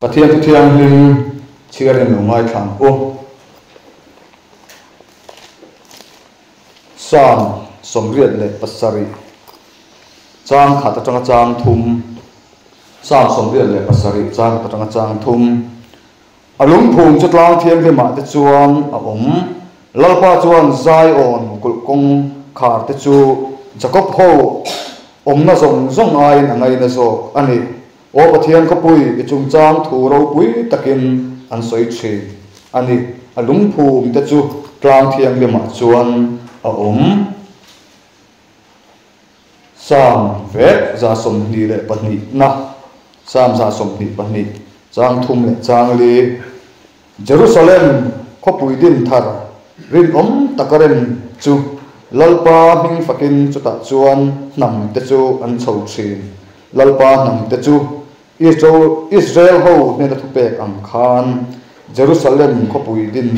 Pathian Thu Thianghlim chhiarin lo ngaithla ang u. Psalm 87 chang khat atanga chang thum Psalm 87 chang khat atanga chang thum A lungphum chu tlang thianghlimah te chuan a awm. Lalpa chuan Zion kulh kawng khar te chu Jakob ho awmna zawng zawng aiin a ngaina zawk a ni. Aw Pathian khawpui, i chungchang thu ropui takin an sawi thin a ni. A lungphum te chu tlang thianghlimah chuan a awm. Psalm vek 22 na, Psalm 22, chang thum leh chang li, Jerusalem khawpui din thar rinawm taka rem chu Lalpa hming fakin chutah chuan hnam te chu an chho thin. Lalpa hnam te chu Israel ho hnena thupek ang khan Jerusalem khawpui din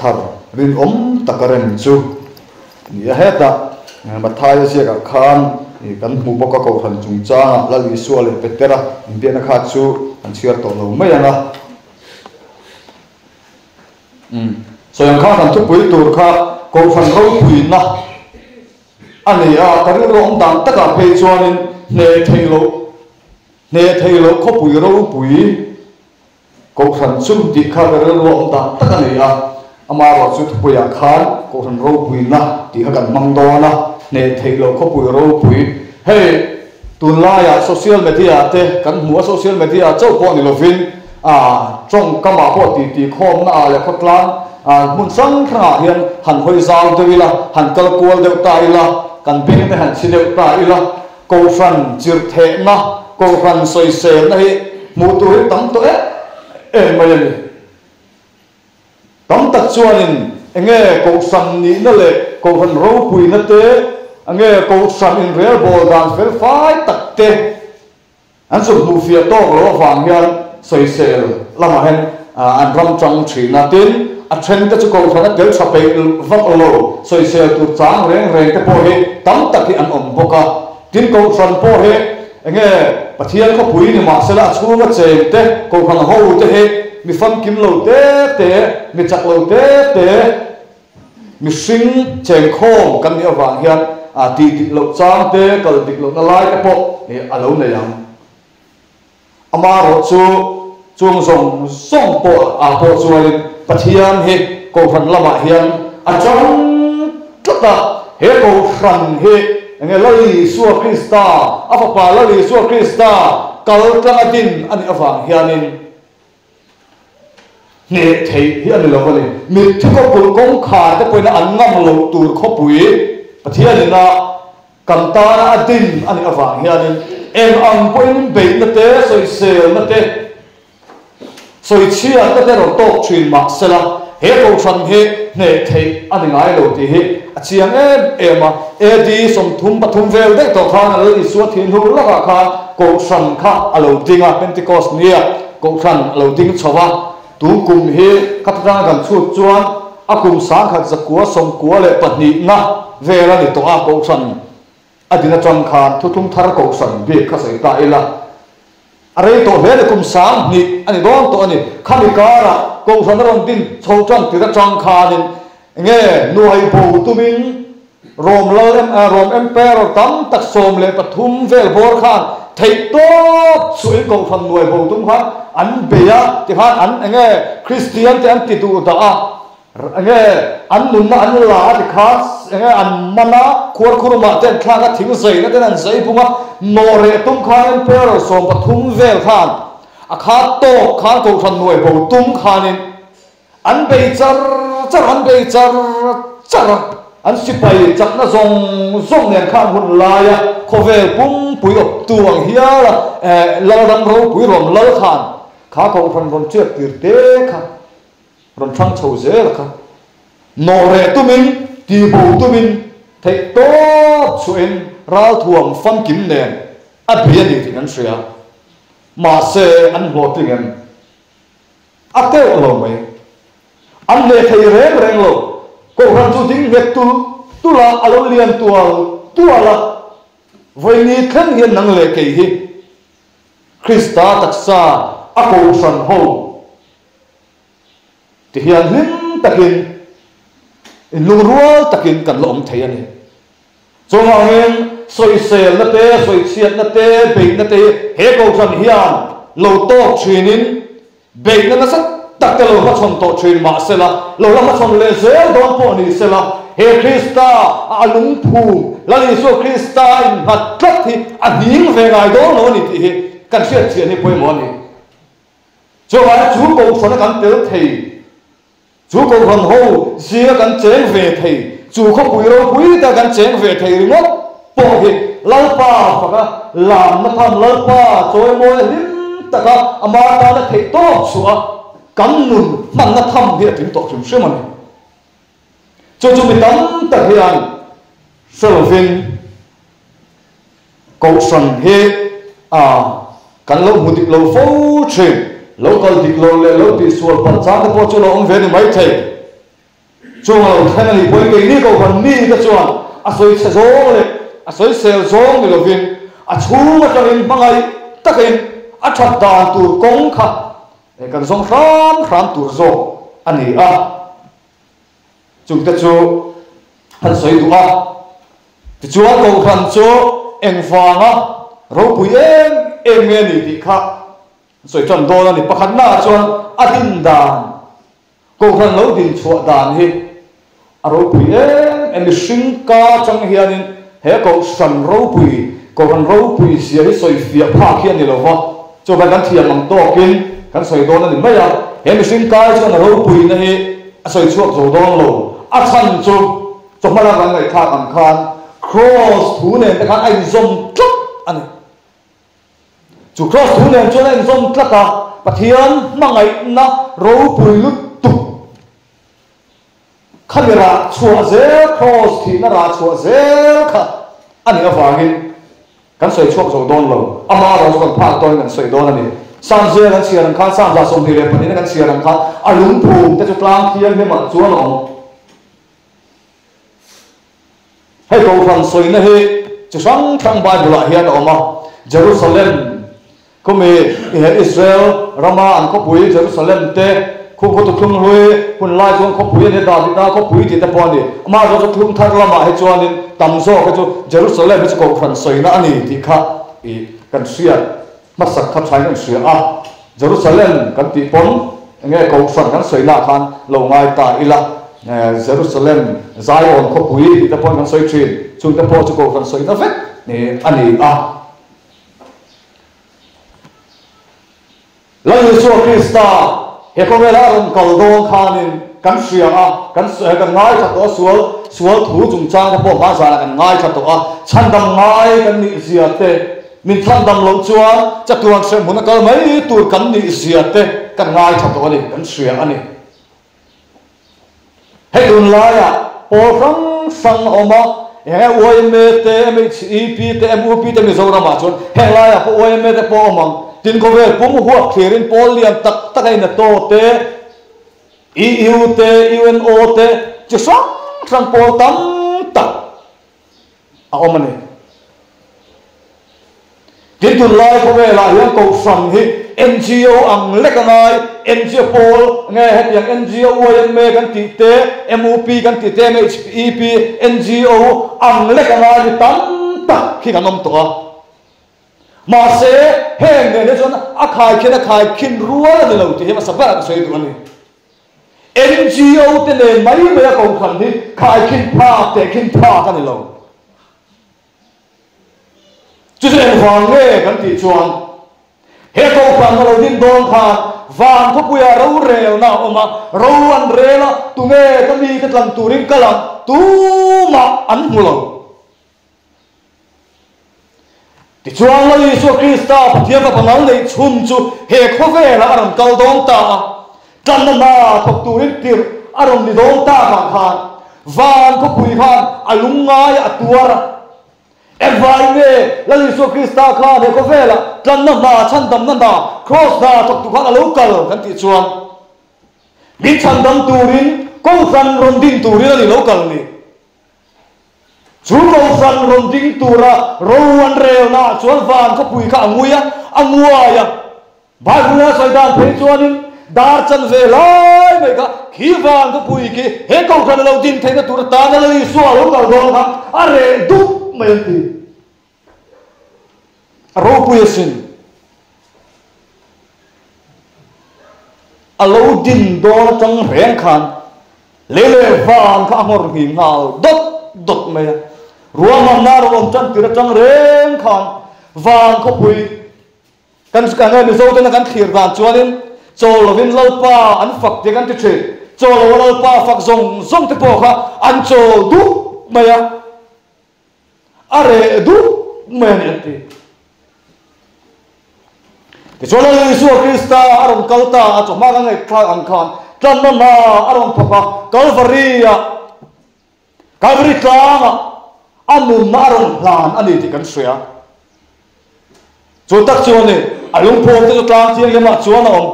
thar rinawm taka rem chu ni a. Hetah Mathaia ziakah khan kan hmu bawk a, Kohhran chungchangah Lal Isua leh Petera inbiakna kha chu an chhiar tawh lo mai ang a. Sawi ang khan kan thupui tur kha Kohhran ropuina a ni a, ka rilru awm dan takah phei chuanin hneh theih loh, hneh theih loh khawpui ropui Kohhran chu tih kha ka rilru awm dan tak a ni a, amaherawh chu thupuiah khan Kohhran ropuina tih kha kan hmang dawn a, hneh theih loh khawpui ropui. Hei tunlaiah social media te kan hmu a, social media chauh pawh ni lovin tawngkamah pawh titi khawmna ah leh khawtlang hmun hrang hrangah hian han hawi zau deuh ila, han kal kual deuh ta ila, kan beng te han chhi deuh ta ila, Kohhran chirhthehna, Kohhran sawiselna hi hmuh tur hi tam tawh em em mai a ni. Tam tak chuanin enge Kohhran nihna leh Kohhran ropuina te, enge Kohhran inrelbawl dan felfai tak te an chu hmuh fiah tawk loh avang hian sawisel lamah hian an ram tang thin a. Tin, a then te chu Kohhran a tel tha peih vak lo, sawisel tur chang reng reng te pawh hi tam tak hi an awm bawk a. Tin, Kohhran pawh hi enge Pathian khawpui ni mahsela a chhunga cheng te, Kohhran ho te hi mi famkim lo te te, mi chak lo te te, Mihring chengkhawm kan nih avang hian tih dik loh chang te, kal dik lohna lai te pawh a lo nei ang. Amaherawh chu chung zawng zawng pawh ah pawh chuanin Pathian hi Kohhran lamah hian a chang tlat a, he Kohhran hi enge Lal Isua Krista, a Fapa Lal Isua Krista kal tlanga din a nih avang hianin, Hneh theih hi a ni lo a ni. Mitthi khawpui kawngkhar te pawhin an ngam loh tur khawpui Pathianina kan tana a din a nih avang hianin eng ang pawhin beihna te, sawiselna te, sawichhiatna te rawn tawk thin mah sela he kohhran hi hneh theih a ni ngai lo tih hi a chiang em em a. AD 33 vel daih tawh khan a Lal Isua thinhur lakah khan kohhran kha a lo ding a, Pentecost nia. Kohhran a lo ding chho a, tun kum hi khatitanga kan chhut chuan a kum 1992 na vel a ni tawh a, Kohhran a din atang khan thuthlung thar Kohhran bik kha sawi ta ila, a rei tawh hle a ni, kum 2000 a ni dawn tawh a ni. Khami karah Kohhran a rawn din chho tan tir atang khanin enge nuai bo tumin Rom lal Rom Emperor tam tak 13 vel bawr khan theih tawp chhuahin Kohhran nuai bo tum khan an bei a, tikhan an enge Kristian te an ti duh dah a, enge an nunna an la a tikhan enge an man a, khuarkhurumah te an thlak a, thing zaina ten an zai bung a, nawh reh tum khan Emperor 13 vel khan a kha tawk khan Kohhran nuai bo tum khanin An bei char char, an bei char char a, an sipai chakna zawng zawng nen khan hun laia khawvel pumpui awptu ang hial a, Lalram ropui rawn lal khan kha kohhran rawn chiat tir te kha rawn thlang chho zel a kha nawh reh tumin, tihbo tumin theih tawp chhuahin ralthuam famkim nen a bei a ni tih kan hria. Mahse an hlawhtling em? A teuh lo mai. An hneh thei reng reng lo. Kohhran chu ding nghet tul tul a, a lo lian tual tual a. Vawi ni thleng hian nang leh kei hi Krista taksa a kohhran ho ti hian hlim takin, inlungrual takin kan la awm thei a ni. Chuvangin sawiselna te, sawichhiatna te, beihna te hi he kohhran hian lo tawk thinin Beihna nasa tak te lo hmachhawn tawh thin mah sela, lo la hmachhawn leh zel dawn pawh ni sela, he Krista a lungphum, Lal Isua Krista innghat tlat hi a hning ve ngai dawn lo a ni tih hi kan hriat chian hi pawimawh a ni. Chuvangin chu kohhrana kan tel thei. Chu kohhran ho zinga kan cheng ve thei, chu khawpui ropui te kan cheng ve thei ringawt pawh hi Lalpa faka lamna tham, Lalpa chawimawi hlim taka ama tana theih tawk chhuah a kan nun hmanna tham hi a tling tawh hrim hrim a ni. Chu chu mi tam tak hian hre lovin Kohhran hi a kan lo hmu dik lo fo thin. Lo kal dik lo leh lo tihsual palh chang te pawh chu lo awm ve ni maithei. Chung a lo thleng a nih pawhin keini kohhran mi te chuan a sawi chhe zawng leh a sawi sel zawng ni lovin a chhung atangin hmangaih takin a that dan tur kawng kha kan zawng hram hram tur zawk a ni a. Chungte chu an sawi duh a. Tichuan Kohhran chu engvanga ropui em em nge ni tih kha an sawi tan dawn a ni. Pakhatnaah chuan a din dan, Kohhran lo din chhuah dan hi a ropui em em. Mihring ka atang hianin he Kohhran ropui, Kohhran ropui zia hi sawi fiah phak hi a ni lo va. Chuvang kan thiam ang tawkin kan sawi dawn a ni mai a. He mihring kai chuan a ropuina hi a sawi chhuak zo dawn lo. A chhan chu chawhma lak an ngaihthlak ang khan Kraws thu nen te khan a inzawm tlat a ni. Chu Kraws thu nen chuan a inzawm tlat a, Pathian hmangaihna ropui lutuk khami rah chhuah zel, Kraws thihna rah chhuah zel kha a nih avangin Kan sawi chhuak zo dawn lo. Ama erawh chu kan phak tawhin kan sawi dawn a ni. Sam zia kan chhiar ang khan, Sam 22 na kan chhiar ang khan a lungphum te chu tlang thianghlimah chuan a awm. Hei Kohhran sawina hi chi hrang hrang Bible-ah hian a awm a. Jerusalem Khumi i Israel rama an khawpui Jerusalem te, khu khaw thuthlung hlui hun lai chuan khawpui a ni a, Davida khawpui tih te pawh a ni. Amah zawk chu thlung thar lamah hi chuanin tam zawk hi chu Jerusalem hi chu kohhran sawina a ni tih kha i kan hriat hmasak kha thain kan hria a. Jerusalem kan tih pawn enge kohhran kan sawinaah khan lo ngai ta ila, Jerusalem Zion khawpui tih te pawhin kan sawi thin, chungte pawh chu kohhran sawina vek a ni a. Lal Isua Krista he khawvela a rawn kal dawn khanin kan hria a, kan kan ngaithla tawh a, sual sual thu chungchang te pawh hma zanah kan ngaithla tawh a, chhandam ngai kan nih zia te, min chhandam loh chuan chatuan hremhmun a kal mai tur kan nih zia te kan ngaithla tawh a ni, kan hria a ni. Hei tunlaiah pawl hrang hrang a awm a, eng nge yma te, MHEP te, MUP te Mizoramah chuan heng laiah pawh yma te pawh a awm ang. Tin khawvel pum huap thlirin pawl lian tak tak a NATO te, EU te, UNO te chi hrang hrang pawl tam tak a awm a ni. Tin tunlai khawvelah hian Kohhran hi NGO ang lek a ngai, NGO pawl nge hetiang NGO yma kan tih te, MUP kan tih te, MHEP, NGO ang lek a ngai mi tam tak hi kan awm tawh a. Mahse heng nen hi chuan a khaikhin a khaikhin rual a ni lo tih hi hmasa berah ka sawi duh a ni. NGO te nen mai mai a Kohhran hi khaikhin phak tehkhin phak a ni lo. Chu chu engvang nge kan tih chuan he Kohhran a lo din dawn khan van khawpuiah rorelna a awm a, ro an rel a, tunge ka mi ka tlan turin kal ang tumah an hmu lo. Tichuan Lal Isua Krista Pathian Fapa mal neih chhun chu he khawvelah a rawn kal dawn ta a, tlanna hna thawk turin tirh a rawn ni dawn takah khan van khawpui khan a lungngai a tuar a. Engvai nge Lal Isua Krista khan he khawvelah tlanna hna chhandamna hna Kraws hna thawk tur khan a lo kal kan tih chuan min chhandam turin Kohhran rawn din turin a ni lo kal ni. Chu kohhran rawn ding tura ro an relnaah chuan van khawpui kha a ngui a, a nguai a. Bible a sawi dan phei chuanin dar chanve lai mai kha khi van khawpui khi he kohhran a lo din theihna tur atana Lal Isua a lo kal dawn kha a reh dup mai an ti. A ropui asin. A lo din dawn atang reng khan lei leh van kha a nghawr nghing nghal dawt dawt mai a. Ruahmanna a rawn awm tan tir atang reng khan van khawpui kan kan nge Mizo tena kan thlir dan chuanin chawl lovin Lalpa an fak tih kan ti thin. Chawl loa Lalpa fak zawng zawng te pawh kha an chawl duh mai a. A reh duh mai a ni an ti. Tichuan Lal Isua Krista a rawn kal ta a, chawhma kan ngaihthlak ang khan tlanna hna a rawn thawk a, Kalvari-ah, Kalvari tlangah a nunna a rawn hlan a ni tih kan hria. Chu tak chuan ni, a lungphum te chu tlang thianghlimah chuan a awm.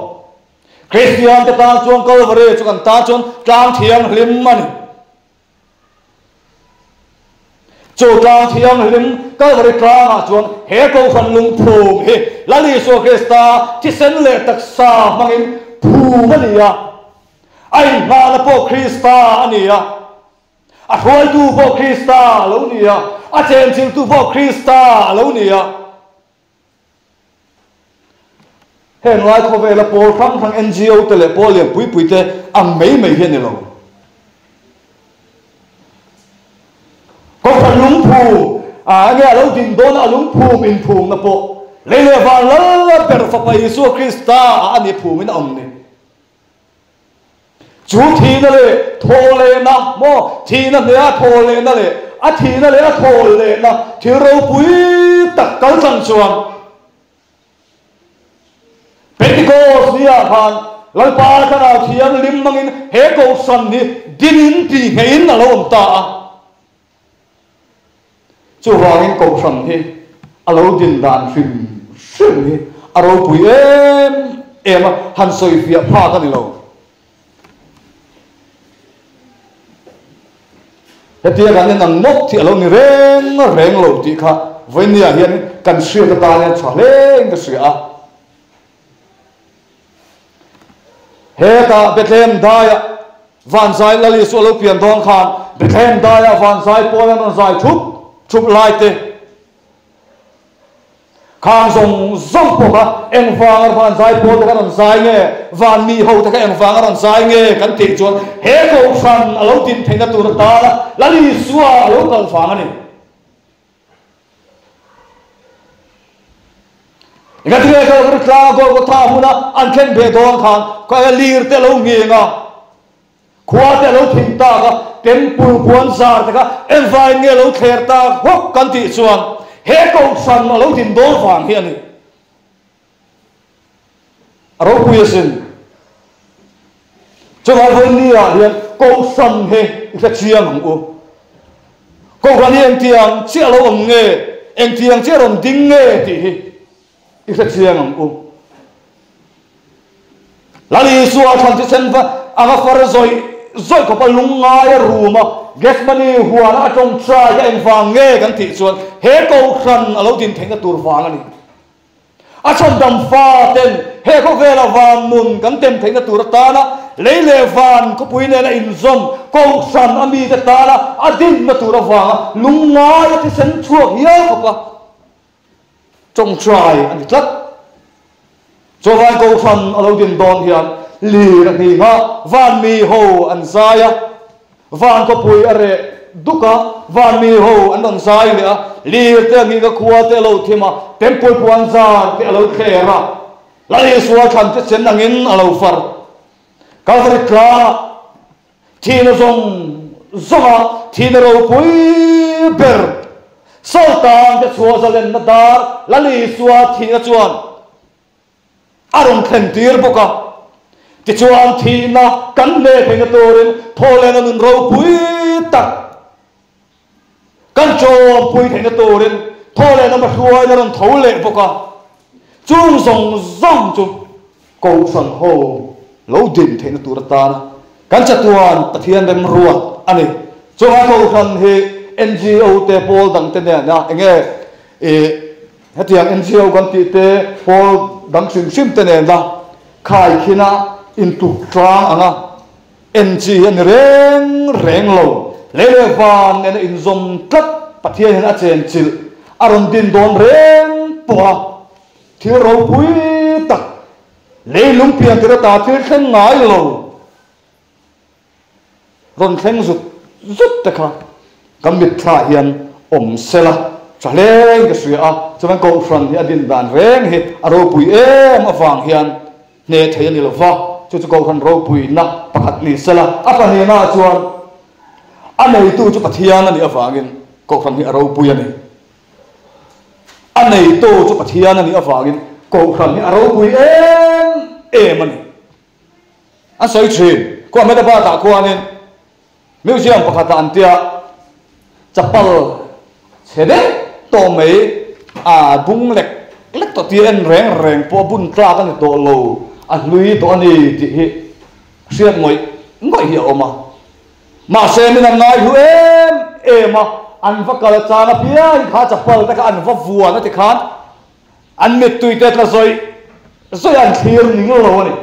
Kristian te tan chuan Kalvari chu kan tan chuan tlang thianghlim a ni. Chu tlang thianghlim Kalvari tlangah chuan he Kohhran lungphum hi Lal Isua Krista thisen leh taksa hmangin phum a ni a, a inhnahna pawh Krista a ni a, a hruaitu pawh Krista a lo ni a, a chenchiltu pawh Krista a lo ni a. Heng lai khawvela pawl hrang hrang NGO te leh pawl lian pui pui te ang mai mai hi a ni lo. Kohhran lungphum a nge a lo din dawn a, a lungphum inphumna pawh lei leh van lal ber Fapa Isua Krista ah a ni phumin a awm ni. Chu thihna leh thawhlehna maw, thihna hneha thawhlehna leh a thihna leh a thawhlehna thil ropui tak kal tlang chuan Pentecost ni ah khan Lalpa Thlarau Thianghlim hmangin he Kohhran hi dinin tihngeihin a lo awm ta a. Chuvangin Kohhran hi a lo din dan hrim hrim hi a ropui em em a, han sawi fiah phak a ni lo. Hetia kan en ang ngawt hi a lo ni reng reng lo tih kha vawinia hian kan hriat atan hian tha hlein ka hria a. Hetah Bethlehem daiah Vanzai Lal Isua lo pian dawn khan Bethlehem daiah Vanzai pawl an rawn zai thup thup lai te khang zawng zawng pawh kha engvanga Vanzai pawl te kha rawn zai nge, Van mi ho te kha engvanga rawn zai nge kan tih chuan he Kohhran a lo din theihna tur atana Lal Isua a lo kal vang a ni. Engati nge Kalvari tlanga Golgotha hmuna an thlen ve dawn khan khaia lir te a lo ngheng a, khua te a lo thim tak a, temple puan zar te kha engvaiin nge a lo thler tak hawk kan tih chuan he kohhran a lo din dawn vang hi a ni. A ropui asin. Chuvang vawi ni ah hian Kohhran hi i hre chiang ang u. Kohhran hi engtiang chiah lo awm nge, engtiang chiah rawn ding nge tih hi i hre chiang ang u. Lal Isua thlan thisen va anga far zawih zawih khawpa lungngai a rum a, Gethsemane huana a tawngtai a engvang nge kan tih chuan he Kohhran a lo din theihna tur vang a ni. A chhandam faten he khawvela van nun kan tem theihna tur atana lei leh van khawpui nena inzawm Kohhran a mite tana a dinna tur avanga lungngai a thisen chhuak hial khawpa tawngtai a ni tlat. Chawlai Kohhran a lo din dawn hian lir a hnih a, van mi ho an zai a. Van khawpui a reh duk a, van mi ho an rawn zai leh a, lir te a nghing a, khua te a lo thim a, temple puan zar te a lo thler a, Lal Isua thlan te sen angin a lo far. Kalvari tlangah thihna zawng zawnga thihna ropui ber Saltan te chhuah zalenna dar Lal Isua thihna chuan A rawn thlen tir bawk a. Tichuan thihna kan hneh theihna turin thawhlehna nun ropui tak kan tawmpui theihna turin thawhlehna hmahruaina rawn tho leh bawk a. Chung zawng zawng chu Kohhran ho lo din theihna tur atana kan chatuan Pathian remruat a ni. Chunga Kohhran hi NGO te pawl dang te nena enge ih hetiang NGO kan tih te pawl dang hrim hrim te nena khaikhina intuk tlang anga en chi hi a ni reng reng lo. Lei leh van nena inzawm tlat Pathian hian a chenchilh a rawn din dawn reng pawh a, thil ropui tak leilung pian tir ata thil thleng ngai lo. Rawn thleng zut zut te kha kan mitthla hian awm sela tha hleng ka hria a, chuan Kohhran hi a din dan reng hi a ropui em avang hian hneh thei a ni lova, chu chu Kohhran ropuina pakhat ni sela, a pahnihnaah chuan a neitu chu Pathian a nih avangin Kohhran hi a ropui a ni. A neitu chu Pathian a nih avangin Kohhran hi a ropui em em a ni. An sawi thin. Khu Ahmedabad-ah khuanin museum pakhatah an tia chapal chhe deuh tawh mai a bung lek lek tawh tia en reng reng pawh a bun tlak a ni tawh lo, a hlui tawh a ni tih hi hriat ngawih ngawih hi a awm a. Mahse min an ngai hlu em em a, an va kal chang apiangin kha chapal te kha an va vuan a tikhan An mittui te tla zawih zawih an thlir ning lo a ni.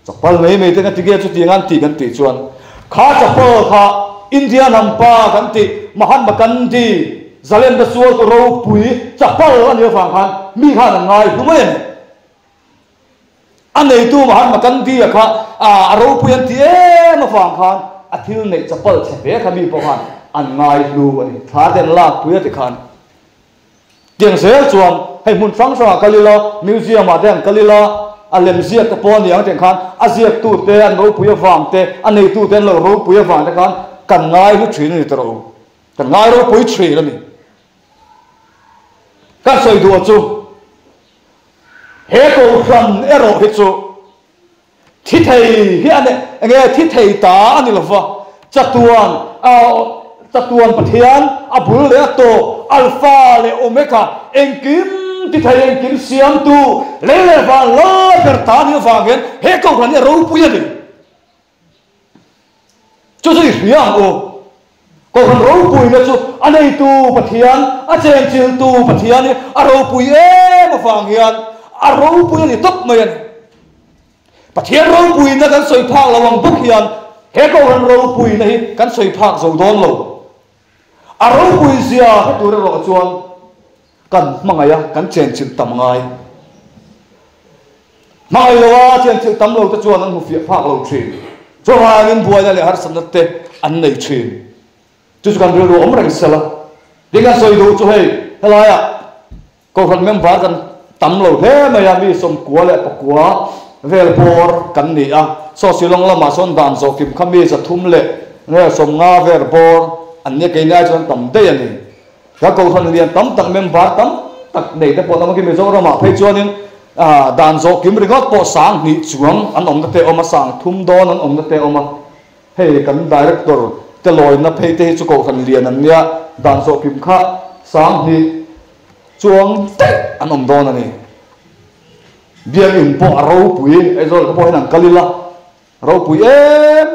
Chapal mai mai te nga tige chutiang an tih kan tih chuan kha chapal kha India hnam pa kan tih Mahatma Gandhi zalenna sualtu ropui chapal a nih avang khan mi khan an ngai hlu mai a ni. A neitu Mahatma Gandhi-a kha a ropui an ti em avang khan a thil neih chapal chhe hle kha mi pawh khan an ngai hlu a ni. Thla te an lakpui a ti khan. Tiang zel chuan hei hmun hrang hrangah kal ila, museum ah te an kal ila, a lem ziak te pawh a ni ang tiang khan a ziaktu te an ropui avang te, a neitu te an lo ropui avang te khan kan ngai hlu thin a ni tawh lo, kan ngai ropui thin a ni. Kan sawi duh chu he kohhran erawh hi chu Thi thei hi a ne, enge thi thei ta a ni lova, chatuan, chatuan Pathian, a bul leh a tawp, Alpha leh Omega, engkim ti thei, engkim siamtu, lei leh van lai ber ta a nih avang hian he kohhran hi a ropui a ni. Chu chu i hria ang u. Kohhran ropuina chu a neitu Pathian, a chenchiltu Pathian hi a ropui em avang hian a ropui a ni tawp mai a ni. Pathian ropuina kan sawi phak lo ang bawk hian he Kohhran ropuina hi kan sawi phak zo dawn lo. A ropui zia hre tur erawh chuan kan hmangaih a, kan chenchilh tam ngai. Hmangaih lo a, chenchilh tam lo te chuan an hmu fiah phak lo thin. Chuvangin buaina leh harsatna te an nei thin. Chu chu kan rilru awm reng sela. Tin kan sawi duh chu hei, helaiah Kohhran member kan tam lo hle mai a, mi 90 leh 9 vel bawr kan ni a. Saw Shillong lamah sawn dan zawh kim kha mi 300 leh 50 vel bawr an nia, keini ai chuan tam daih a ni. Ka Kohhran lian tam tak member tam tak nei te pawh an awm a, khi Mizoramah phei chuanin dan zawh kim ringawt pawh 2000 chuang an awmna te a awm a, 3000 dawn an awmna te a awm a. Hei kan Director te lawina phei te hi chu Kohhran lian an nia, dan zawh kim kha 2000 chuang daih an awm dawn a ni. Biakinn pawh a ropui, Aizawl te pawh hian an kal ila, ropui em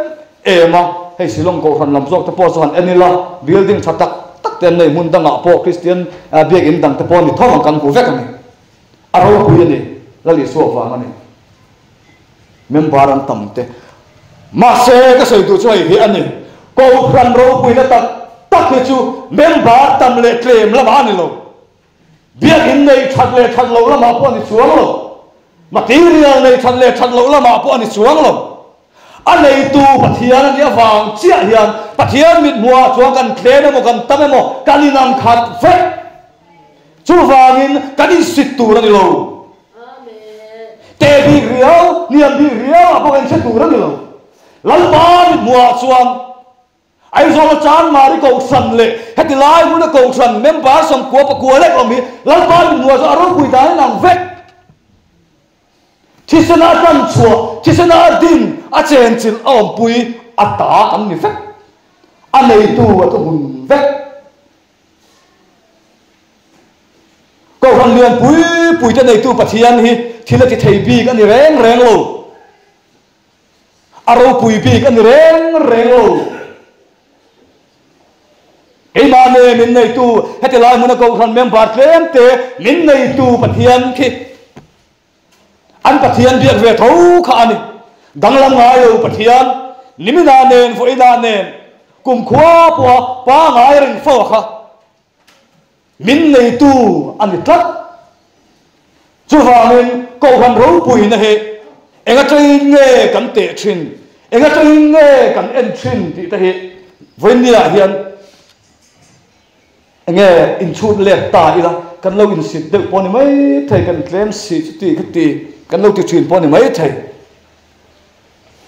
em a, hei Shillong Kohhran lam zawk te pawh chu han en ila, building tha tak tak te an nei, hmun dangah pawh Kristian biakinn dang te pawh ni tho ang kan hmu vek a ni. A ropui a ni, Lal Isua vang a ni. Member an tam te. Mahse ka sawi duh chu hei hi a ni, Kohhran ropuina tak tak hi chu member tam leh tlem lamah a ni lo. Biakinn nei that leh that loh lamah pawh a ni chuang lo. Material nei that leh that loh lamah pawh a ni chuang lo. A neitu Pathian a nih avang chiah hian Pathian mithmuhah chuan kan tlem emaw kan tam emaw kan inang khat vek. Chuvangin kan insit tur a ni lo. Te bik riau, hniam bik riau ah pawh kan inhre tur a ni lo. Lalpa mithmuhah chuan Aizawla Chanmari Kohhran leh heti lai hmuna Kohhran member 99 lek awm hi Lalpa mithmuhah chuan a ropui dan in ang vek. Thisena a tan chhuah, thisena a din, a chenchilh, a awmpui, a ta kan ni vek. A neitu a thuhmun vek. Kohhran lian pui pui te neitu Pathian hi thil a ti thei bik a ni reng reng lo. A ropui bik a ni reng reng lo. Keimah nge min neitu? Heti lai hmuna Kohhran member tlemte min neitu Pathian khi an Pathian biak ve tho kha a ni. Danglam ngai lo Pathian, niminah nen vawiinah nen kumkhua pawha pangai reng fo kha min neitu a ni tlat. Chuvangin Kohhran ropuina hi eng atangin nge kan teh thin, eng atangin nge kan en thin tih te hi vawiinniah hian eng nge inchhut let ta ila, kan lo insit deuh pawh a ni mai thei, kan tlem si chuti khati kan lo ti thin pawh a ni mai thei.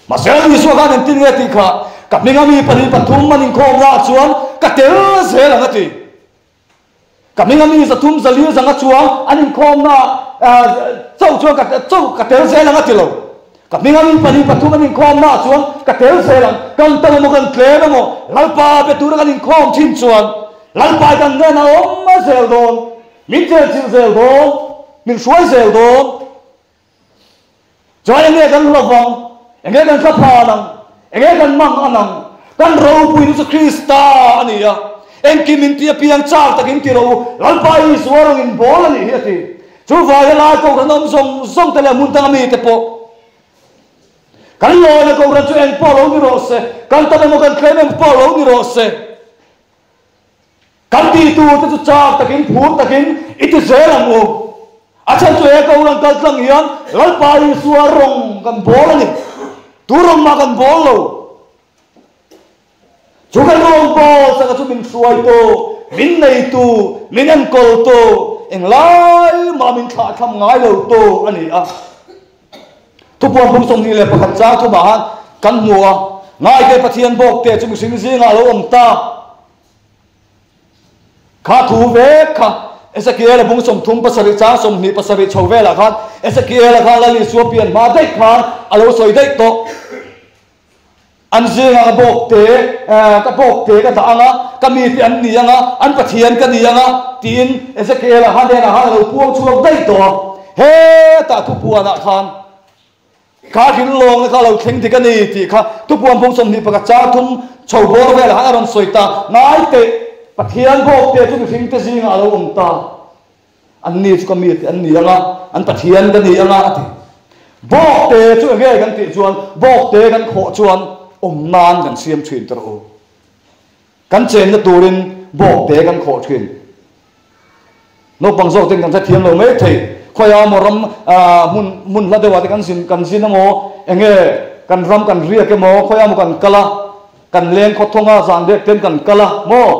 Mahse Isua khan engtin nge tih kha, Ka hminga mi pahnih pathum an inkhawmnaah chuan ka tel zel ang a ti. Ka hminga mi 300 zali zanga chuang an inkhawmna chauh chuan ka chauh ka tel zel ang a ti lo. Ka hminga mi pahnih pathum an inkhawmnaah chuan ka tel zel ang. Kan tam emaw kan tlem emaw Lalpa be tura kan inkhawm thin chuan Lalpa i kan hnenah a awm zel dawn, min chelchilh zel dawn, min hruai zel dawn. Chuan enge kan hlawh ang? Enge kan thlaphan ang? Enge kan mang an ang? Kan ropuina chu Krista a ni a. Engkim in tih apiang chak takin ti rawh u, Lalpa Isua rawng in bawl a nih hi a ti. Chu vai helai kohhran awm zawng zawng te leh hmun danga mite pawh kan lawina kohhran chu eng pawh lo ni rawh se, kan tam emaw kan tlem emaw pawh lo ni rawh se. Kan tihtur te chu chak takin, phur takin i ti zel ang u. A chhan chu he Kohhran kal tlang hian Lalpa Isua rawng kan bawl a ni. Tu rawng mah kan bawl lo. Chu kan rawng bawl chaka chu min hruaitu, min neitu, min enkawltu, englai mah min thlahthlam ngai lotu a ni a. Thupuan bung 21 chang thumah han kan hmu a, Ngaite Pathian bawkte chu mihring zingah a lo awm ta. Kha thu vek kha Ezekiel-a bung 37 chang 27 chho velah khan Ezekiel-a khan Lal Isua pian hma daih khan a lo sawi daih tawh. An zingah ka bawkte, ka bawkte ka dah ang a, ka mite an ni ang a, an Pathian ka ni ang a, tiin Ezekiel-a hnenah khan a lo puang chhuak daih tawh a. Hetah thupuanah khan Kha rinlawngna kha a lo thleng dik a ni tih kha thupuan bung 21 char thum chho bawr velah khan a rawn sawi ta. Ngai teh, Pathian bawkte chu mihringte zingah a lo awm ta. Anni chu ka mite an ni ang a, an Pathian ka ni ang a, a ti. Bawkte chu enge kan tih chuan bawkte kan khawh chuan awm nan kan siam thin ta rawh u. Kan chenna turin bawkte kan khawh thin. Naupang zawk ten kan hrethiam lo mai thei. Khawiah emaw ram hmun hmun hla deuhah te kan zin kan zin emaw enge kan ram kan riak emaw khawiah emaw kan kal a, kan leng khaw thawng a zan riak ten kan kal a maw?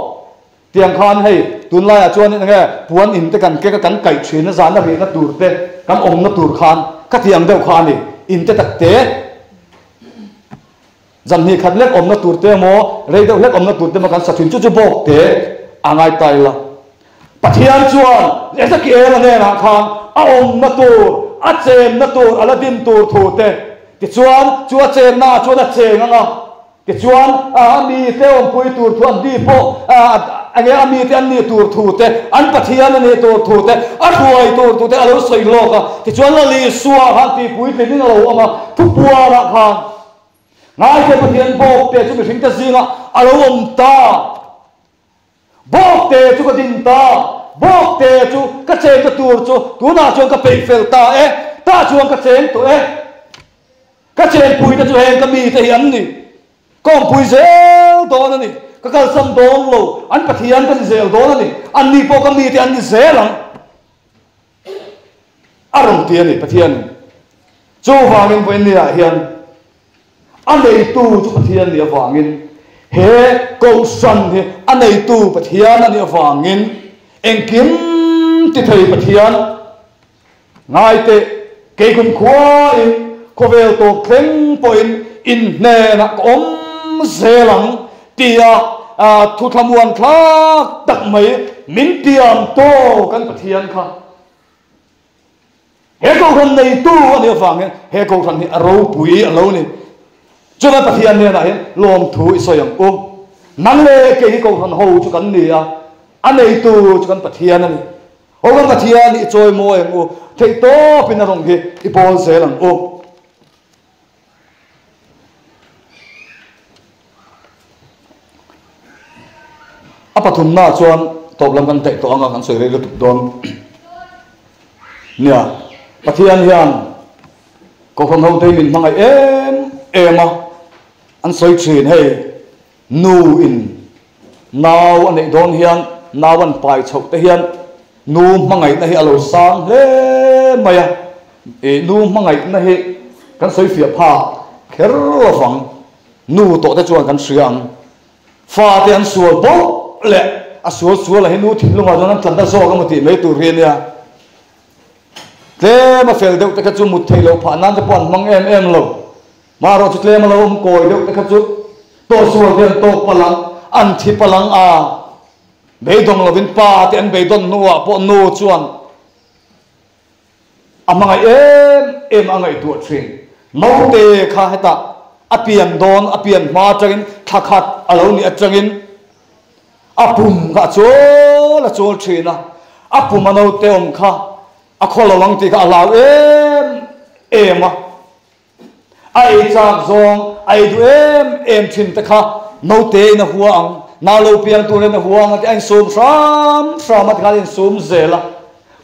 Tiang khan hei tunlaiah chuan enge puan in te kan kek a kan kaih thin a zan a rihna tur te kan awmna tur khan khatiang deuh kha a ni. In te tak te. Zan hnih khat lek awmna tur te emaw, rei deuh hlek awmna tur te emaw kan sa thin. Chu chu bawk te a ngai ta ila. Pathian chuan Ezekiel-a hnenah khan a awmna tur, a chenna tur, a la din tur thu te, tichuan chu a chennaah chuan a cheng ang a, tichuan a mite awmpui tur thu, an ni pawh enge a mite an nih tur thu te, an Pathian a nih tur thu te, a hruai tur thu te a lo sawi lawk a. Tichuan Lal Isua khan tihpuitlinin a lo awm a, thupuanah khan Ngaite Pathian bawkte chu mihringte zingah a lo awm ta. Bawkte chu ka din ta. Bawkte chu ka chenna tur chu tunah chuan ka peih fel ta e. Tah chuan ka cheng tawh e. Ka chenpuite chu heng ka mite hi an ni. Ka awmpui zel dawn a ni. Ka kalsan dawn lo. An Pathian ka ni zel dawn a ni. Anni pawh ka mite an ni zel ang. A rawn ti a ni Pathianin. Chuvangin vawiinniah hian a neitu chu Pathian nih avangin he Kohhran hi a neitu Pathian a nih avangin engkim ti thei Pathian ngaiteh kei kumkhuain khawvel tawp thleng pawhin in hnenah ka awm zel ang tia thuthlamuan thlak tak mai min tiam tawk kan Pathian kha. He Kohhran neitu a nih avangin he Kohhran hi a ropui a lo ni. Chuvang Pathian hnenah hian lawmthu i sawi ang u. Nang leh kei hi Kohhran ho chu kan ni a, a neitu chu kan Pathian a ni. Aw kan Pathian hi i chawi mawi ang u, theihtawpin a rawng hi i bawl zel ang u. A pathumnaah chuan tawp lam kan hnaih tawh ang a, kan sawi rei lutuk dawn nia. Pathian hian Kohhran hote hi min hmangaih em em a, an sawi thin hei nu in nau a neih dawn hian nau an pai chhoh te hian nu hmangaihna hi a lo sang hle mai a, ih nu hmangaihna hi kan sawi fiah phak kher lovang nu tawh te chuan kan hria ang. Fate an sual bawk leh a sual sual a hi nu thinlungah chuan an tlanna zawk emaw tih mai tur hi a nia. Tlem a fel deuh te kha chu mut theih loh phah nan te pawh an hmang em em lo. Marawh chu tlem a lo awm kawi deuh te kha chu tawhsual te an tawk palh ang, an thi palh ang a, beidawng lovin pa te an beidawn hnuah pawh nu chuan A hmangaih em em a ngaihtuah thin. Naute kha hetah a pian dawn, a pian hma atangin thla khat a lo nih atangin a pum kha a chawl a chawl thin a, a pum a naute awm kha a khaw lo ang tih kha a hlau em em a. A ei chak zawng, a ei duh em em thin te kha naute in a hua ang, nau lo piang turin a hua ang a ti a insum hram hram a tikhan a insum zel a.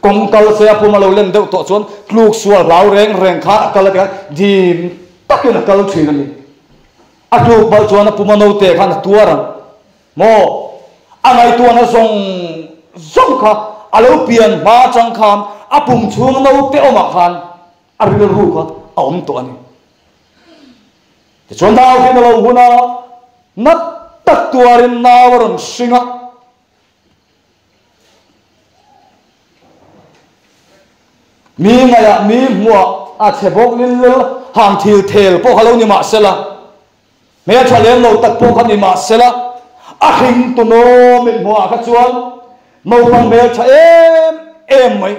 Kawng kal se a pum a lo len deuh tawh chuan tluk sual hlau reng reng khan a kal a tikhan dim takin a kal thin a ni. A tluk balh chuan a pum a naute khan a tuar ang maw? A ngaihtuahna zawng zawng kha a lo pian hma atang khan a pum chhung naute awmah khan A rilru kha a awm tawh a ni. Tichuan nau hian a lo hun a, nat tak tuarin nau a rawn hring a. Mi ngaihah mi hmuah a chhe bawk lil lil, hang thil thel pawh kha lo ni mah sela, hmeltha lem lo tak pawh kha ni mah sela, a hring tu naw mit hmuhah kha chuan naupang hmeltha em em mai.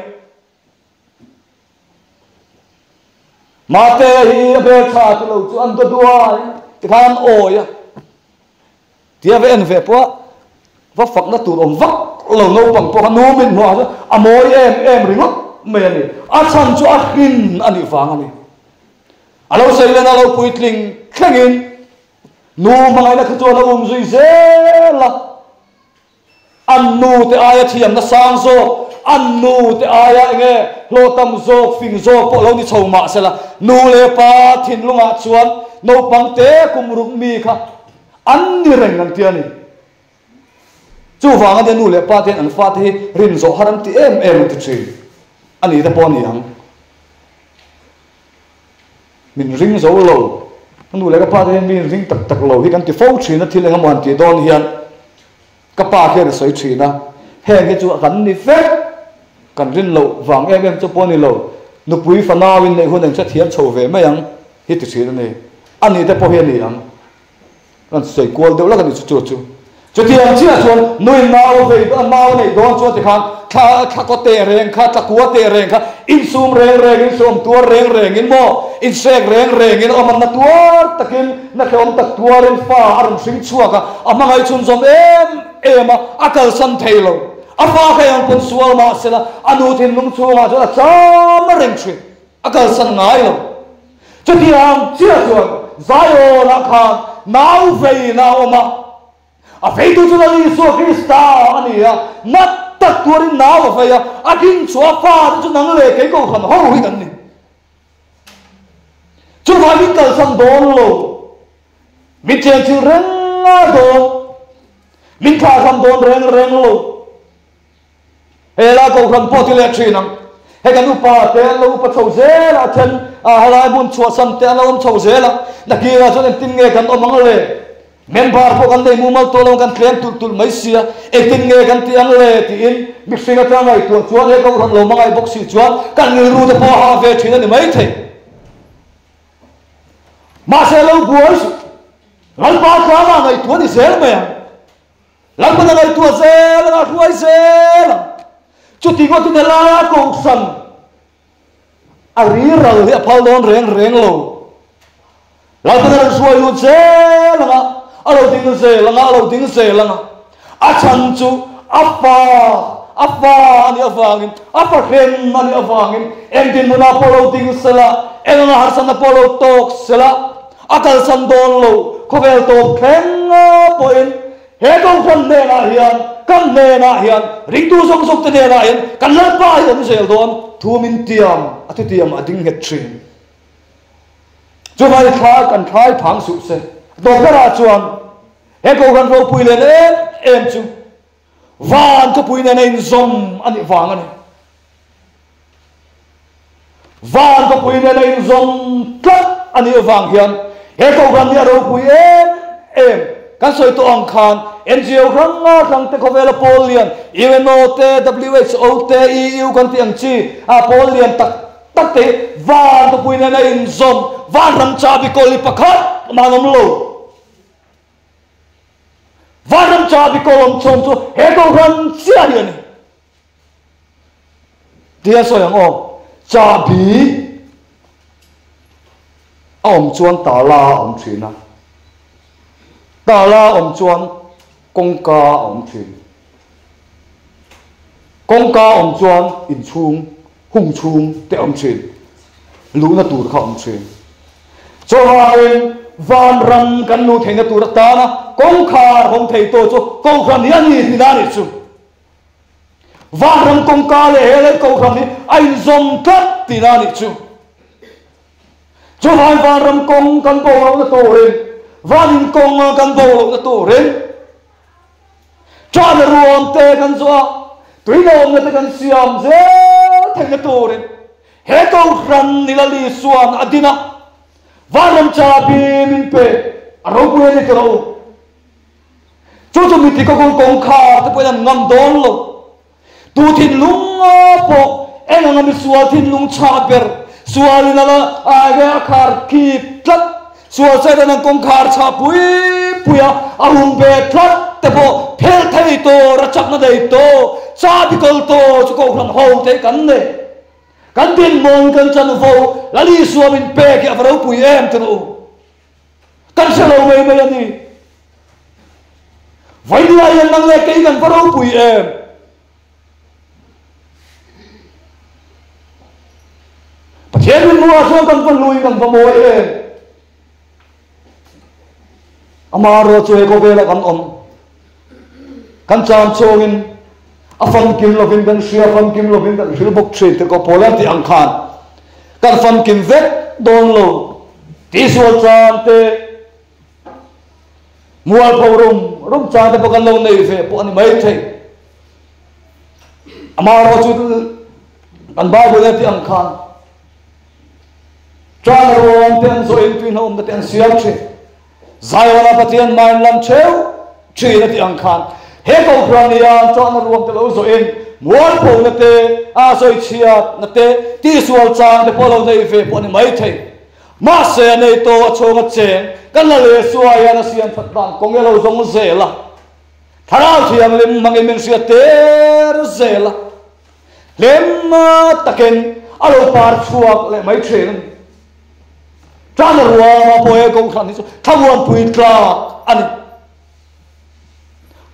Mate hi a hmeltha ti lo chu an daw duai tikhan an awi a, tia va en ve pawh a va fakna tur awm vak lo naupang pawh kha nu min hmuh ah chuan a mawi em em ringawt mai a ni. A chhan chu a hrin a nih vang a ni. A lo sei len a lo puitling thlengin nu hmangaihna kha chuan a um zui zel a. An nu te aia thiamna sang zawk, an nu te aia enge hlawh tam zawk, fing zawk pawh lo ni chho mah sela, nu leh pa thinlungah chuan naupang te kum ruk mi kha an ni reng an ti a ni. Chuvang ania nu leh pa te hian an fate hi rin zawh har an ti em em an ti thin a ni te pawh a ni ang. Min ring zo lo, ka nu leh ka pa te hian min ring tak tak lo hi kan ti fo thin a, thil engemaw han tih dawn hian ka pa khian a sawi thin a, heng hi chu kan ni vek, kan rin loh vang em em chu pawh a ni lo, nupui fanau in neih hun eng hrethiam chho ve mai ang hi ti thin a ni, a ni te pawh hi a ni ang. Kan sawi kual deuh lak a ni chu chu chu. Chutiang chiah chuan nuin nau a vei a nau a neih dawn chuan tikhan thla thla kaw teh reng kha, thla kua teh reng kha, insum reng rengin, sawm tuar reng rengin maw, insek reng rengin a awm a, na tuar takin, na hlawm tak tuarin fa a rawn hring chhuak a, a hmangaih chhunzawm em em a, a kalsan thei lo. A fa kha eng pawn sual mah sela, a nu thinlung chhungah chuan a cham reng thin. A kalsan ngai lo. Chutiang chiah chuan Zion-ah khan nau veina a awm a. A veitu chu Lal Isua Krista a ni a, nat tak tuarin nau a vei a, a ding chu a fate chu nang leh kei kohhran ho hi kan ni. Chuvangin kalsan dawn lo, min chenchilh reng a dawn, min thlahhram dawn reng reng lo. He la kohhran pawh ti leh thin ang. Hei kan upa te an lo upa chho zel a, a then a helai hmun chhuahsan te an lo awm chho zel a. Nakirah chuan engtin nge kan awm ang le? Member pawh kan nei mumal tawh lo ang, kan tlem tulh tulh mai sia. Engtin nge kan tih ang le? tiin mihring atanga ngaihtuah chuan he kohhran lo hmangaih bawk si chuan kan rilru te pawh a hah ve thin a ni maithei. Mahse lo buai suh. Lalpa tlangah ngaihtuah ni zel mai ang. Lalpan a ngaihtuah zel ang, a hruai zel ang. Chuti ngawtin helai a kohhran a riral hi a phal dawn reng reng lo. Lalpan a rawn hruai lut zel ang a, a lo ding zel ang a, a lo ding zel ang a. A chhan chu a fa, a fa a nih avangin, a fa hrem a nih avangin eng dinhmunah pawh lo ding sela, eng anga harsatna pawh lo tawk sela, A kalsan dawn lo, khawvel tawp thleng pawhin. He Kohhran hnenah hian, kan hnenah hian, ringtu zawng zawng te hnenah hian kan Lalpa hi awm zel dawn thu min tiam, a thutiam a ding nghet thin. Chuvai thla kan thlai phang suh se. A tawp berah chuan he Kohhran ropui len em em chu van khawpui nena inzawm a nih vang a ni. Van khawpui nena inzawm tlat a nih avang hian he Kohhran hi a ropui em em. Kan sawi tawh ang khan NGO hrang hrang te khawvela pawl lian UNO te, WHO te, EU kan tih ang chi a pawl lian tak tak te hi van khawpui nena inzawm, vanram chahbi kawl hi pakhat mah an awm lo. Vanram chahbi kawl awm chhawm chu he Kohhran chiah hi a ni. Tia sawi ang aw, chahbi a awm chuan tala a awm thin a, tala a awm chuan kawngka a awm thin. Kawngka a awm chuan inchhung, hung chhung te a awm thin, luhna tur kha a awm thin. Chuvangin vanram kan luh theihna tur atana kawngkhar hawng theitu chu Kohhran hi a ni tihna a nih chu. Vanram kawngka leh he lei kohhran hi a inzawm tlat tihna a nih chu. Chuvang vanram kawng kan bo lohna turin, van in kawng kan bo lohna turin, ṭahna ruam te kan zawh a, tuilawmna te kan siam zel theihna turin he kohhran ni Lal Isua'n a din a, vanram chabi min pe a ropui a ni tawh lo. Chu chu mithi ka kawng kawngkhar te pawhin an ngam dawn lo. Tu thinlung pawh eng anga misual thinlung chhah ber, sualin a la age a khar khip tlat, sual saidan an kawngkhar chhah pui pui a, a hung ve tlat te pawh phelh thei tur a chakna nei tawh, chahbi kawl tawh chu kohhran ho te hi kan nei. Kan dinhmun kan chanvo Lal Isua min pek hi a va ropui em tih rawh u. Kan hre lo mai mai a ni. Vawinia hian nang leh kei kan va ropui em? Pathian min hmuhah chuan kan va hlui, kan va mawi em? Amaherawh chu he khawvelah kan awm. Kan cham chhungin a famkim lovin kan hria, famkim lovin kan hril bawk thin tih Paul a tih ang khan kan famkim vek dawn lo. Tihsual chang te, mualpho rum rum chang te pawh kan lo nei ve pawh a ni mai thei. Amaherawh chu kan Bible a tih ang khan Chana ruang te an zawhin tuihnawmna te an siam thin. Zion-a Pathian hmain lam theuh thin a tih ang khan he Kohhran hian chawhna ruam te lo zawhin mualphona te, a sawichhiatna te, tihsual chang te pawh lo nei ve pawh a ni mai thei. Mahse a nei tawh a chhunga cheng kan la leh suai hian a siam that dan kawng i lo zawng zel a, Thlarau Thianghlim hmangin min hriat ter zel a, hlim takin a lo par chhuak leh mai thin a ni. Tana ruama pawh he Kohhran hi chu thlamuanpui tlak a ni.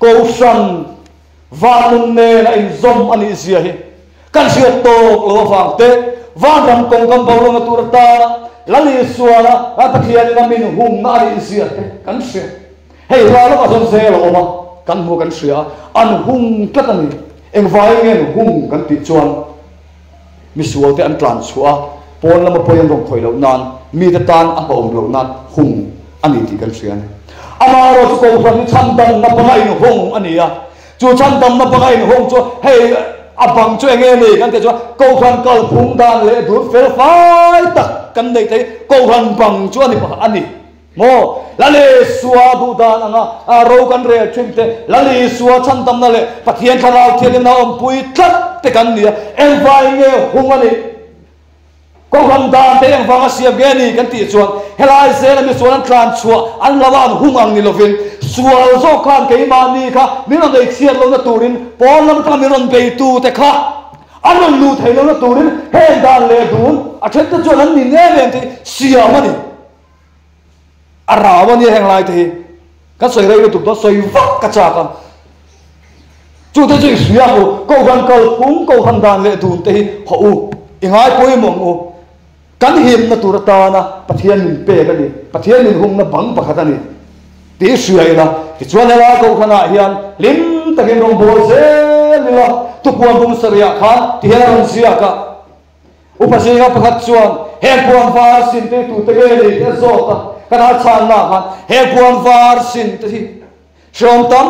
Kohhran vanun nen a inzawm a nih zia hi kan hriat tawk lo avang te, vanram kawng kan bo lohna tur atana Lal Isuana a Pathianin a min humna a nih zia te kan hria. Hei hla lamah chuan zel a awm a, kan hmu kan hria a, an hung tlat a ni. Engvaiin nge an hung kan tih chuan Misualte an tlan chhuah a, pawn lama pawi an rawn khawih loh nan, mite tan a hlauhawm loh nan hung a ni tih kan hria a ni. Amaherawh chu Kohhran hi chhandamna banga inhawng a ni a, chu chhandamna banga inhawng chu hei a bang chu enge ni kan tih chuan Kohhran kalphung dan leh dul fel fai tak kan neih theih Kohhran bang chu a ni pakhat a ni. Maw? Lal Isua duh dan anga a ro kan rel thin te, Lal Isua chhandamna leh Pathian Thlarau Thianghlimna awmpui tlat te kan ni a, engvai nge hung a nih? Kohhran dan te engvanga siam nge ni kan tih chuan helai zela misual an tlan chhuah an lo a an hung ang ni lovin sual zawk khan keimahni kha min rawn ei chhiat lohna turin pawn lam atanga min rawn beitu te kha an rawn luh theih lohna turin heng dan leh dun a then te chuan an nin em em te hi siam a ni. A rau a nia heng lai te hi. Kan sawi rei lutuk dawn, sawi vak ka chak a. Chu te chu i hria ang u, Kohhran kalphung, Kohhran dan leh dun te hi haw u, i ngai pawimawh ang u. Kan himna tur atana Pathian min pek a ni, Pathian min humna bang pakhat a ni. Tih hria ila, tichuan helai kohhranah hian hlim takin rawngbâwl zel ila, tupuan bung sarihah khan ti hian a rawn ziak a. Upa zinga pakhat chuan, Heng puan var sin te hi tute nge ni? tih a zawt a. Kan hal chhannaah khan, Heng puan var sin te hi Hreawm tam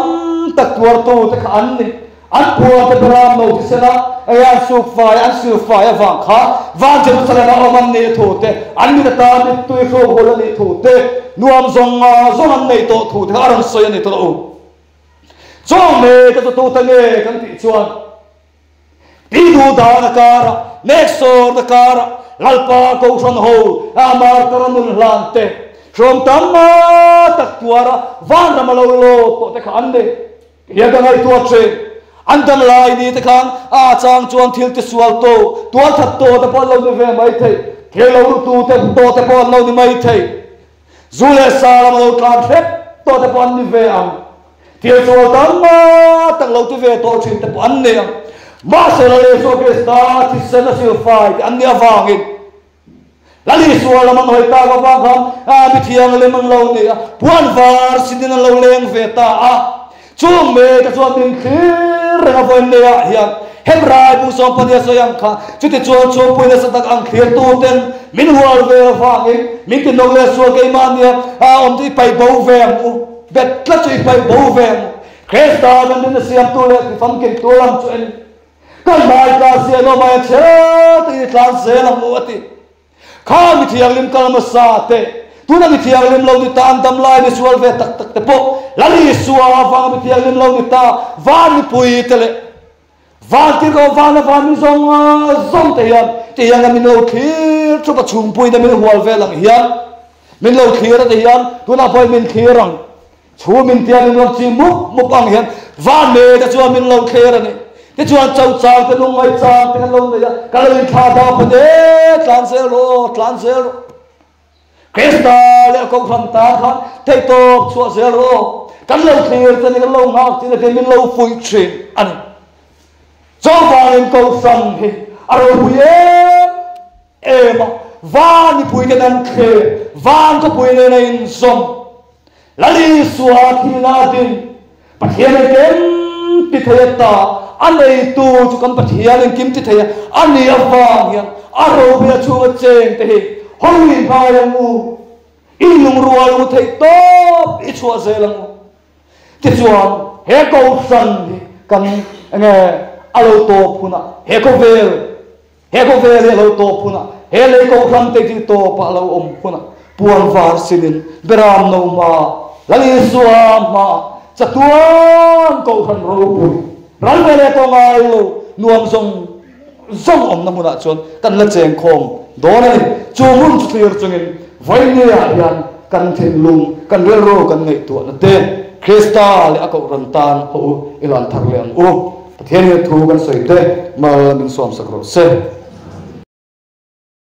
tak tuartute kha an ni. An puante beram no thisen a, enge an suk fai, an sil fai avang kha van Jerusalem a awm an nih thu te, an mit atan mittui hro hul a nih thu te, nuam zawng nga zawng an neih tawh thu te kha a rawn sawi a ni tawh lo. Chawng me te chu tute nge kan tih chuan Tih duh dan a kar a, nek sawr na kar a, Lalpa Kohhran ho a martar a nun hlan te, hrawm tam a tak tuar a vanram a lo lawt tawh te kha an ni. Hian ka ngaihtuah thin. An dam lai ni te khan a chang chuan thil ti sual tawh, tual that tawh te pawh an lo ni ve mai thei, thil lo ru tu te tawh te pawh an lo ni mai thei. Zu leh sa lam a lo tlan hrep tawh te pawh an ni ve ang. Thil sual tam tak lo ti ve tawh thin te pawh an ni ang. Mahse Lal Isua Krista thisen a silfai te an nih avangin Lal Isua lam an hawi tak avang khan mi thianghlim an lo ni a, puan var sinin an lo leng ve ta a. Chung mite chuan min thlir reng a vawiin neiah hian Hebrai bu sawmpahnih a sawi ang kha, chuti chuan chhungpui nasa tak ang thlirtuten min hual ve avangin min ti nawk leh sual keimahnia a awm chu i paih bo ve ang u, bet tlat chu i paih bo ve ang u. Krista kan rinna siamtu leh tifamkimtu lam chu en kan hmaika siam awm aia chhel takin i tlan zel ang u a ti. Kha mi thianghlim kal hmasa te, tuna mi thianghlim lo ni ta an dam lai mi sual ve tak tak te pawh Lal Isua avanga mi thianghlim lo ni ta van mipui te leh van tirhkoh vana van mi zawng zawng te hian ti hian a min lo thlir thup a chhungpuina min hual vel ang hian min lo thlir a ti hian tunah pawhin min thlir ang. Chhum in tia min rawn chi mup mup ang hian van me te chuan min lo thler a ni. Tichuan cho chang te lung ngai chang te kan lo nei a, kan lo inthla dau phat e, tlan zel rawh aw, tlan zel rawh. Krista leh a kohhran tan khan theihtawp chhuah zel rawh aw, kan lo thlir che ni, kan lo nghak che ni tiin min lo fuih thin a ni. Chuvangin kohhran hi a ropui em em a, van mipuiten an thler, van khawpui nen a inzawm. Lal Isua thihna a din, Pathian engkim ti thei a ta, a neitu chu kan Pathian engkim ti thei a a nih avang hian a robela chhunga cheng te hi hawi ngai ang u, i lungrual u theih tawp i chhuah zel ang u. Tichuan he kohhran hi kan enge a lo tawp hunah he khawvel He khawvel hi a lo tawp hunah, he lei kohhran te tih tawpah a lo awm hunah, puan var sinin Beram no hma, Lal Isua hma, chatuan kohhran ropui, ral ve leh tawh ngai lo, nuam zawng zawng awmna hmunah chuan kan la cheng khawm dawn a ni. Chu hmun chu thlir chungin vawinia hian kan thinlung, kan rilru kan ngaihtuahna te Krista leh a kohhran tan haw u i lan thar leh ang u. Pathian hian thu kan sawi te mal min sawmsak rawh se.